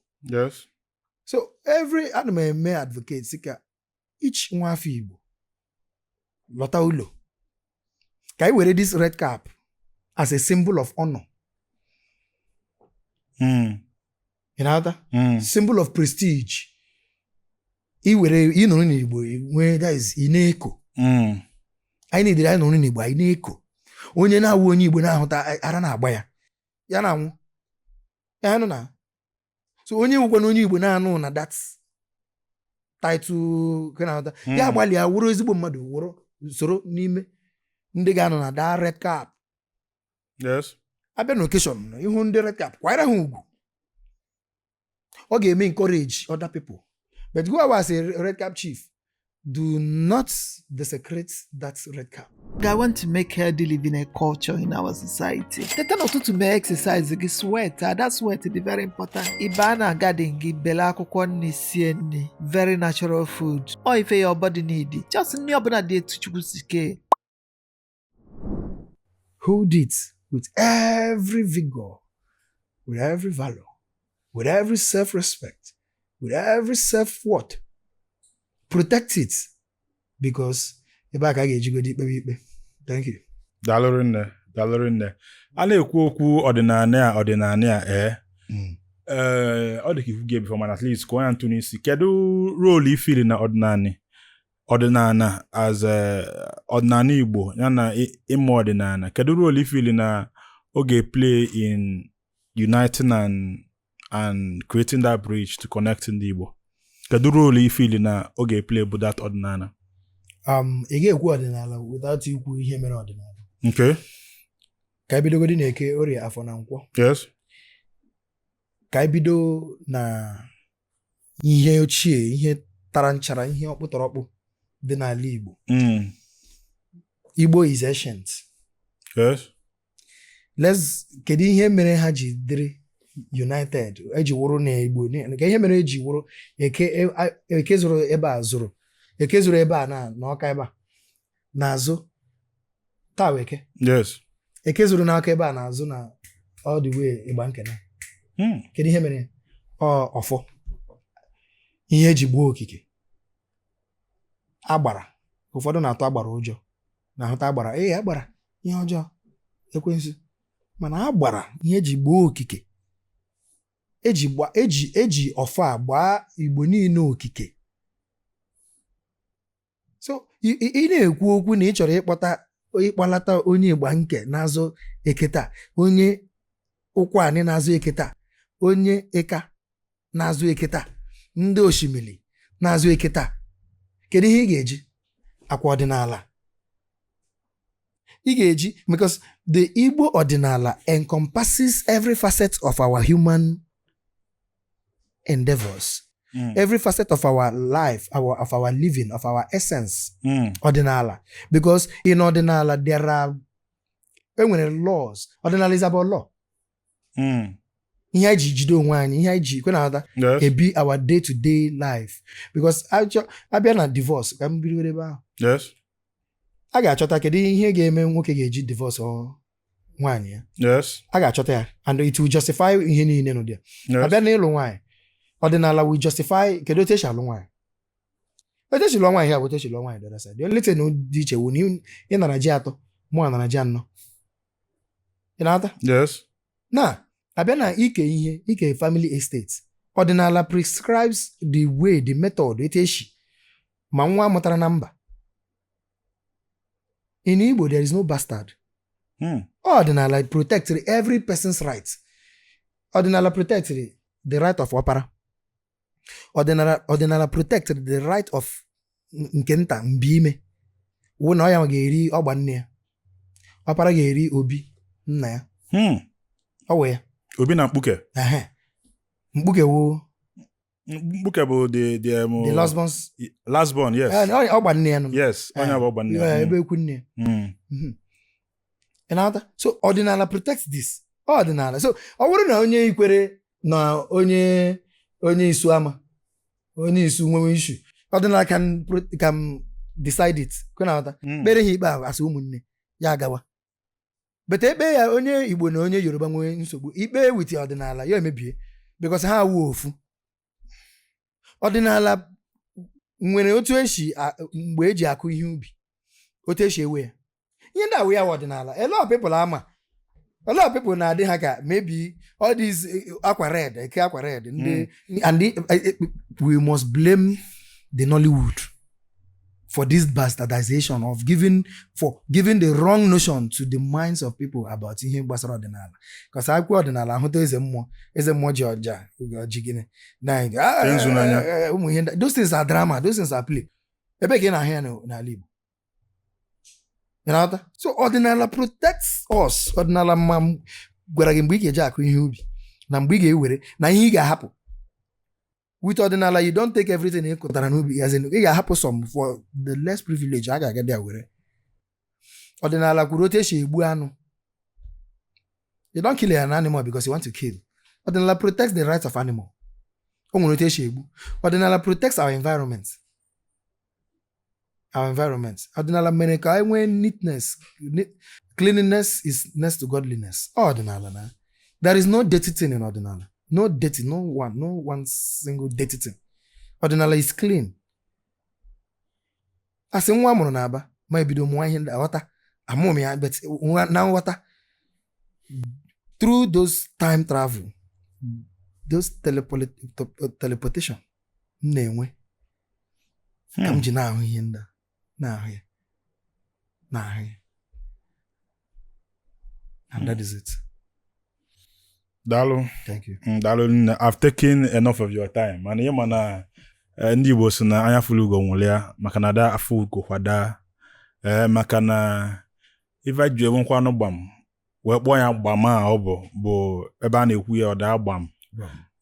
So every ana m eme advocate sị ka each nwa afọ Igbo lọta ụlọ, ka anyị were this red cap as a symbol of honor. Ị na-aghọta? Mm. Symbol of prestige. I were ịnọrọ n'Igbo nwee, that is, ị na-eko. Anyị na-edere anyị nọrọ n'Igbo, anyị na-eko. Onye na-awụ onye Igbo na-ahụta ara na-agba ya, ya na-anwụ ya nụ na. So onye nwekwana onye Igbo na-anụ na that title ka na-ahụta ya, agbalịa wụrụ ezigbo mmadụ, wụrụ soro n'ime ndị ga-anọ na that red cap. Abịa na occasion, ihu ndị red cap, kwanyere ha ugwu. Ọ ga-eme encourage other people. But go as a red cap chief, do not desecrate that red cap. I want to make healthy living a culture in our society. Teta n'ụtụtụ, mee exercise gị, sweat, ada sweat dị very important. Ị baa na garden gị, bele akwụkwọ nri, sie nri, very natural food. Ọ ife your body need. Just nri ọbụla dị etu Chukwu si kee. Hold it with every vigor, with every valor, with every self-respect, with every self-worth. Protect it, because ebe a ka a ga-ejigodi ikpebe ikpe. Thank you. Daalụ nne, daalụ nne. A na-ekwu okwu ọdịnala a, ọdịnala a, ee, ee, ọ dị ka ikwu gị before, mana at least kụọ ya ntụ n'isi. Kedu role i feel na ọdịnala, ọdịnala as a ọdịnala Igbo ya na ịmụ ọdịnala, kedu role i feel na ọ ga-play in uniting and creating that bridge to connect ndị Igbo? Kedu role i feel na ọ ga-play bụ that ọdịnala? Ị ga-ekwu ọdịnala without ikwu ihe mere ọdịnala. Ka anyị bidogodi na Eke, Orie, Afọ na Nkwọ. Ka anyị bido na ihe ochie, ihe tara nchara, ihe ọkpụtọrọkpụ dị n'ala Igbo. Igbo is ancient. Let's, kedu ihe mere ha ji dịrị united, eji wụrụ na Igbo, ka ihe mere eji wụrụ Eke? Eke zụrụ ebe a, zụrụ Eke, zụrụ ebe a na Ọka ebe a n'azụ taa wụ Eke. Eke zụrụ n'aka ebe a n'azụ na all the way ịgba nkene. Kedu ihe mere? Ọ ọfọ, ihe eji gbuo okike agbara. Ụfọdụ na-atụ agbara ụjọ, na-ahụta agbara, ee, agbara ihe ọjọọ, ekwensu, mana agbara ihe eji gbuo okike, eji gba, eji ọfọ a gbaa Igbo niile okike. So ị na-ekwu okwu na ị chọrọ ịkpọta, ịkpọlata onye ịgba nke n'azụ Eke taa, onye Ụkwụanị na-azụ eke taa, onye Ịka na-azụ eke taa, ndị Oshimili na-azụ eke taa, kedu ihe ị ga-eji akwa ọdịnala ị ga-eji? Because the Igbo ọdịnala encompasses every facet of our human endeavors, every facet of our life, our living, of our essence. Ọdịnala, because in ọdịnala there are, enwere laws. Ọdịnala is about law. Ihe anyị ji jide onwe anyị, ihe anyị ji kwe na Yes. ebi our day to day life, because abịa na divorce, ka m bidoro ebe ahụ, a ga-achọta kedu ihe ga-eme nwoke ga-eji divorce ọ nwaanyị ya. A ga-achọta ya and it will justify ihe niile nọ there. Abịa n'ịlụ nwaanyị, ọdịnala will justify kedu otu esi alụ nwaanyị, otu esi lụọ nwaanyị ya bụ otu esi lụọ nwaanyị the other side. The only thing dị iche wụ na ị nara ji atọ, mụ anara ji anọ. Ị na-ata? Yes. Na abịa na ike ihe, ike family estate, ọdịnala prescribes the way, the method etu esi ma nwa mụtara na mba. In Igbo there is no bastard. Ọdịnala protect every person's right. Ọdịnala protect the right of ọpara. Ọdịnala protect the right of nke nta mbi ime wụ na ọ ya ga-eri ọgba nne ya, ọpara ga-eri obi nna ya. Ọ wụ ya. Obi na mkpuke. Ehe. Mkpuke wo. Mkpuke bụ the the last born's last born, yes. Eh, ọgba nne ya nụ. Yes, onye bụ ọgba nne ya. Eh, ebe ekwu nne ya. Ị na-aghọta? So ọdịnala protect this ọdịnala. So ọ bụrụ na onye Ikwere na onye Isu ama onye Isu nwewe issue, ọdịnala can decide it. Kwe na-aghọta? Kpere ha ikpe ahụ asị ụmụnne ya agawa bete ekpe ya. Onye Igbo na onye Yoruba nwee nsogbu, ikpe with ọdịnala ya emebie because ha awụ ofu. Ọdịnala nwere otu esi mgbe eji akụ ihe ubi, otu esi ewe ya, ihe ndị awụ ya wụ ọdịnala. A lot of people ama, a lot of people na-adị ha ka maybe all these akwa red, eke akwa red ndị and we must blame the Nollywood for this bastardization of giving, for giving the wrong notion to the minds of people about ihe gbasara ọdịnala, because akwụkwọ ọdịnala ahụta eze mmụọ, eze mmụọ ji ọja ji gịnị na Tee nzu n'anya. Ụmụ ihe ndị, those things are drama, those things are play. Ebe ka ị na-ahụ ya n'ala Igbo? Ị na-aghọta? So ọdịnala protects us. Ọdịnala mma m gwara gị mgbe ị ga-eji akụ ihe ubi na mgbe ị ga-ewere na ihe ị ga-ahapụ. With ọdịnala, you don't take everything ị kụtara n'ubi, as in, ị ga-ahapụ some for the less privilege a ga-aga bịa were. Ọdịnala kwuru otu esi egbu anụ. You don't kill an animal because you want to kill. Ọdịnala protects the rights of animal. O nwere otu esi egbu. Ọdịnala protects our environment, our environment. Ọdịnala mere ka anyị nwee neatness. Cleanliness is next to godliness. Ọdịnala na there is no dirty thing in ọdịnala, no dirty, no one single dirty thing. Ọdịnala is clean. Asị nwa amụrụ n'Aba ma ebido mụọ ihe ndị aghọta amụm ya, but na nghọta through those time travel, those teleportation m na-enwe ka m ji na-ahụ ihe ndị a, na-ahụ ya, na-ahụ ya, and that is it. Daalụ. Thank you. Daalụ nne. I've taken enough of your time, mana ịma na ndị Igbo si na anya fụlụ ugo nwụrụ ya, maka na ada afọ ugo kwada ee, maka na ife ji enwekwanụ gbam wee kpọọ ya gbam a, ọ bụ ebe a na-ekwu ya, ọ daa gbam.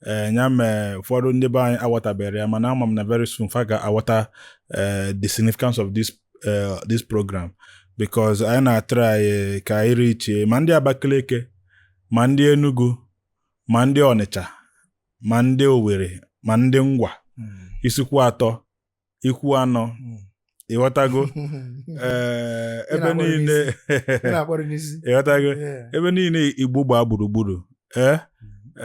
Ee, ya mee ụfọdụ ndị be anyị aghọtabere ya, mana ama m na very soon fa ga-aghọta the significance of this program, because anyị na-atry ka anyị reach ma ndị Abakaliki, ma ndị Enugu, ma ndị Ọnịcha, ma ndị Owerri, ma ndị Ngwa, isikwu atọ, ikwu anọ. Ịghọtago? Ee, Ị ebe na-akpọrọ niile. Ị na-akpọrọ n'isi. Ịghọtago? Yeah. Ebe niile Igbo gbaa gburugburu,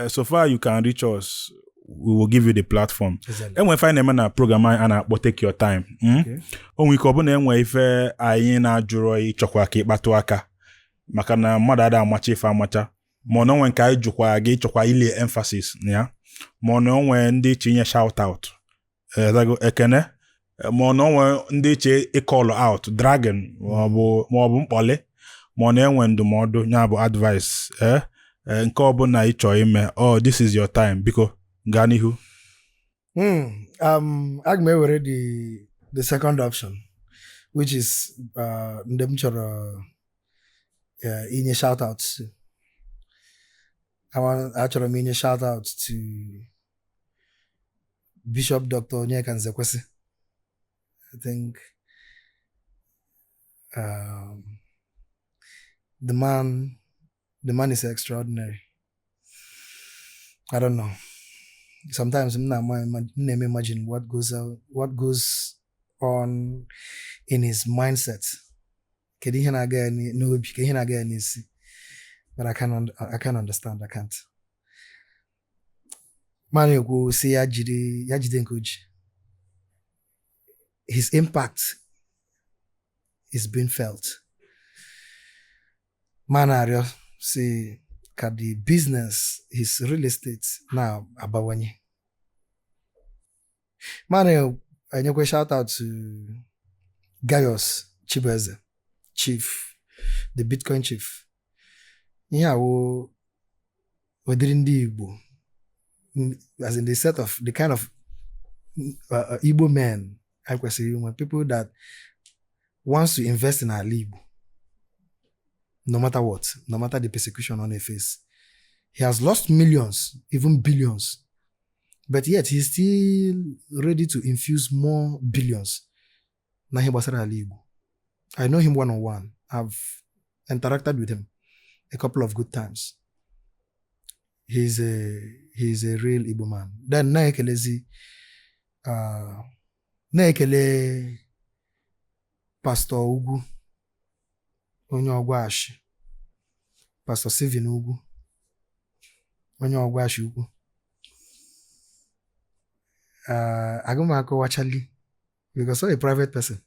so far you can reach us, we will give you the platform. Exactly. Enwe ife anyị na-eme na program anyị a na-akpọ Take Your Time. Okay. O nwere ike ọ bụ na enwe ife anyị na-ajụrọ, ịchọkwa ka ịkpatụ aka, maka na mmadụ ada amacha ife amacha, ma ọ na onwe nke anyị jụkwa gị, ịchọkwa ile emphasis na ya, ma ọ na onwe ndị iche inye shout out, ịghọtago? Ekene, ma ọ na onwe ndị iche ịcall out dragon, ma ọ bụ mkpọli, ma ọ na-enwe ndụmọdụ, ya bụ advice, Nke ọbụla ị chọọ ime, oh, this is your time. Biko, gaa n'ihu. Aga m ewere the second option, which is ndị m chọrọ inye shout out to. Achọrọ m inye shout out to Bishop Dr. Onyeka Nzekwesị. I think the man is extraordinary. I don't know. Sometimes m na-eme imagine what goes on in his mindset. Kedu ihe na-aga ya n'obi, kedu ihe na-aga ya n'isi? But I can't understand, I can't. Ma na-ekwu sị ya jiri ya jide nke o ji. His impact is being felt. Ma na-arịọ si ka the business, his real estate, na-abawanye. Ma na-enyekwa shout out to Gaius Chibueze, chief, the Bitcoin chief. Ihe awo ụdịrị ndị Igbo, as in the set of the kind of Igbo men I kwesịrị inwe, people that wants to invest in ala Igbo no matter what, no matter the persecution on their face. He has lost millions, even billions, but yet he's still ready to infuse more billions na ihe gbasara ala Igbo. I know him one on one. I've interacted with him a couple of good times. He's a real Igbo man. Then na-ekelezi na-ekele Pastor Ugwu, onye Ọgwashi, Pastor Stephen Ugwu, onye Ọgwashi Ukwu. Agụ m akọwachali because ọ a private person,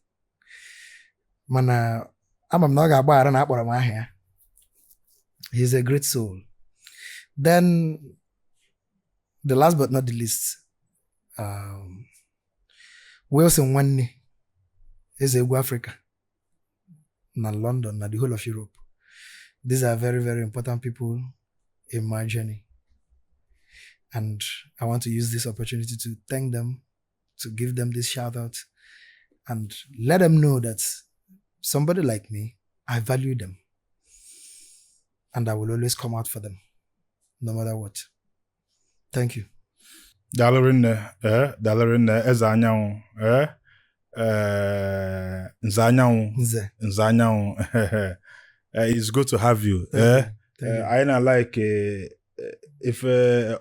mana ama m na ọ ga-agbaghara na akpọrọ m aha ya. He's a great soul. Then the last but not the least, Wilson Nwanne, eze egwu Africa na London na the whole of Europe. These are very, very important people in my journey, and I want to use this opportunity to thank them, to give them this shout out and let them know that somebody like me, I value them and I will always come out for them no matter what. Thank you. Daalụ rinne, ee, daalụ rinne, eze anyanwụ, ee, ee, nze anyanwụ. Nze. Nze anyanwụ. It's good to have you. Thank Eh, you. Thank you. Anyị na-like ife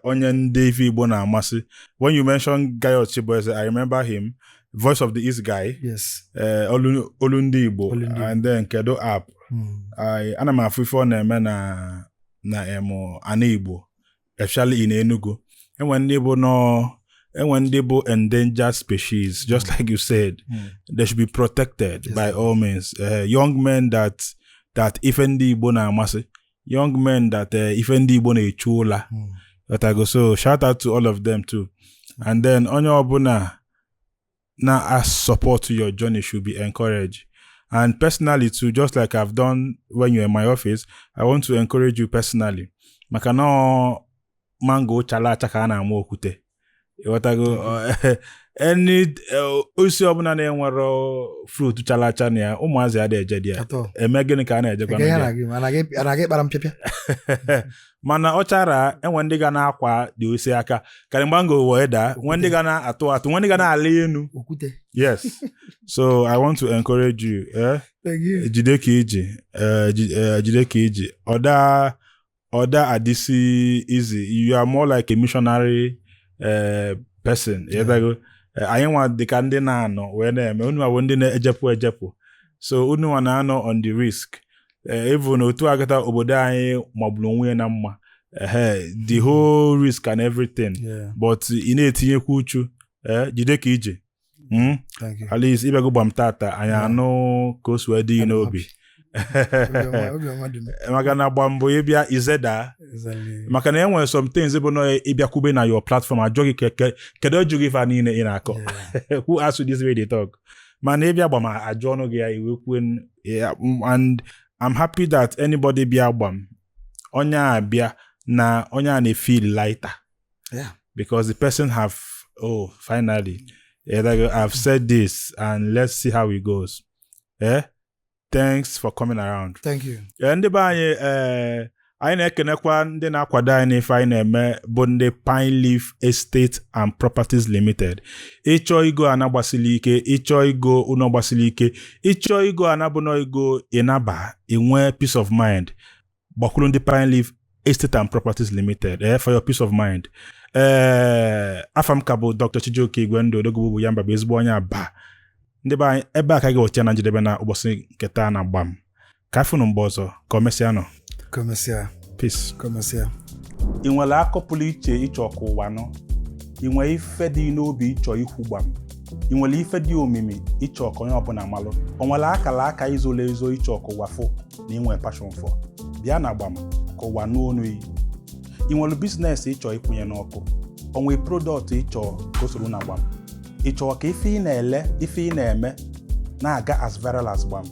onye ndị ife Igbo na-amasị. When you mention Gaius Chibueze, I remember him, Voice of the East guy. Yes. Olu ndị Igbo. Olu ndị Igbo. And then Kedu app. Ana m afụ ife ọ na-eme na ana Igbo, especially in Enugu. Enwe ndị bụ nọ, enwe ndị bụ endangered species, just like you said. They should be protected Yes, by sir. all means. Young men that ife ndị Igbo na-amasị, young men that ife ndị Igbo na-echu ụla. But I go, so shout out to all of them too. And then onye ọbụla na as support to your journey should be encouraged. And personally too, just like I've done when you're in my office, I want to encourage you personally. Maka na ọ mango chala acha ka a na-ama okwute. Ịghọtago? Any osisi ọbụla na-enwero fruit chala acha na ya, ụmụazị adịghị eje dị ya. At all. Eme gịnị ka a na-ejekwa Eke ihe na na gị, anaghị ịkpara m pịapịa. Mana ọ chara, enwe ndị ga na-akwa dị osi aka karị mango wee daa, nwee ndị ga na-atụ atụ, nwee ndị ga na-alị enu. Okwute. Yes, so I want to encourage you, eh? Thank you. Jide ka iji, jide ka iji. Ọda adịsị easy. You are more like a missionary person. Ịghọtago? Anyị nwa dịka ndị na-anọ wee na-eme, unu nwa bụ ndị na-ejepụ ejepụ, so unu nwa na-anọ on the risk. Even otu agata obodo anyị magburu onwe ya na mma. Ehe, the whole risk and everything, but ị na-etinyekwa uchu, jide ka ije. Thank you. At least ịbịago gbam tata anyị, anụ ka o si wee dị gị Adị m n'obi. Obiọma dị m. Maka na gbam bụ ịbịa izeda. Exactly. Maka na e nwere some things bụ na ịbịakwube na your platform, ajụ gị kedu ọjụ gị ife a niile ị na-akọ, who asked you this way they talk. Mana ịbịa gbam, ajụ ọnụ gị ya iwe kwue yeah, and I'm happy that anybody bịa gbam, onye a bịa Na onye a na-feel lighter. Because the person have, oh, finally, yeah, like, I've said this and let's see how it goes. Eh? Thanks for coming around. Thank you. Ee, ndị be anyị, ee, anyị na-ekenekwa ndị na-akwado anyị n'ife anyị na-eme, bụ ndị Pine Leaf Estate and Properties Limited. Ịchọọ igo ana gbasili ike, ịchọọ igo ụlọ gbasili ike, ịchọọ igo ana bụ na igo ịnaba inwee peace of mind, gbakwuru ndị Pine Leaf Estate and Properties Limited, eh, for your peace of mind. Ee, afa m ka bụ Dr. Chijioke Igwendụ Odogwu bụ ya mba bụ ezigbo onye Aba. Ndị be anyị, ebe a ka ga-eweta ya na njedebe na ụbọchị nke taa na Gbam. Ka afụnụ mgbe ọzọ, ka o mesịa nọ. Kọmasịa. Peace. Kọmasịa. Ị nwere akọ pụrụ iche ịchọ ka ụwa nụ? Ị nwere ife dị n'obi ịchọ ikwu gbam? Ị nwere ife dị omimi ịchọ ka onye ọbụla malụ? O nwere akara aka izolo ezo ịchọ ka ụwa fụ na inwe passion for? Bịa na Gbam ka ụwa nụ onu iyi. Ị nwere business ịchọ ịkwụnye n'ọkụ? O nwere product ịchọ ka o soro na Gbam? Ị chọrọ ka ife ị na-ele, ife ị na-eme na-aga as viral as Gbam?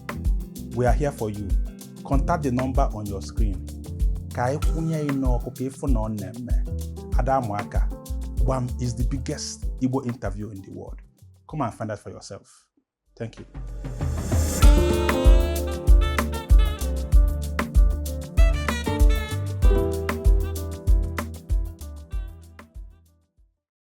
We are here for you. Contact the number on your screen ka anyị kwụnye ị n'ọkụ ka ịfụ na ọ na-eme. Ada amụ aka. Gbam is the biggest Igbo interview in the world. Come and find out for yourself. Thank you.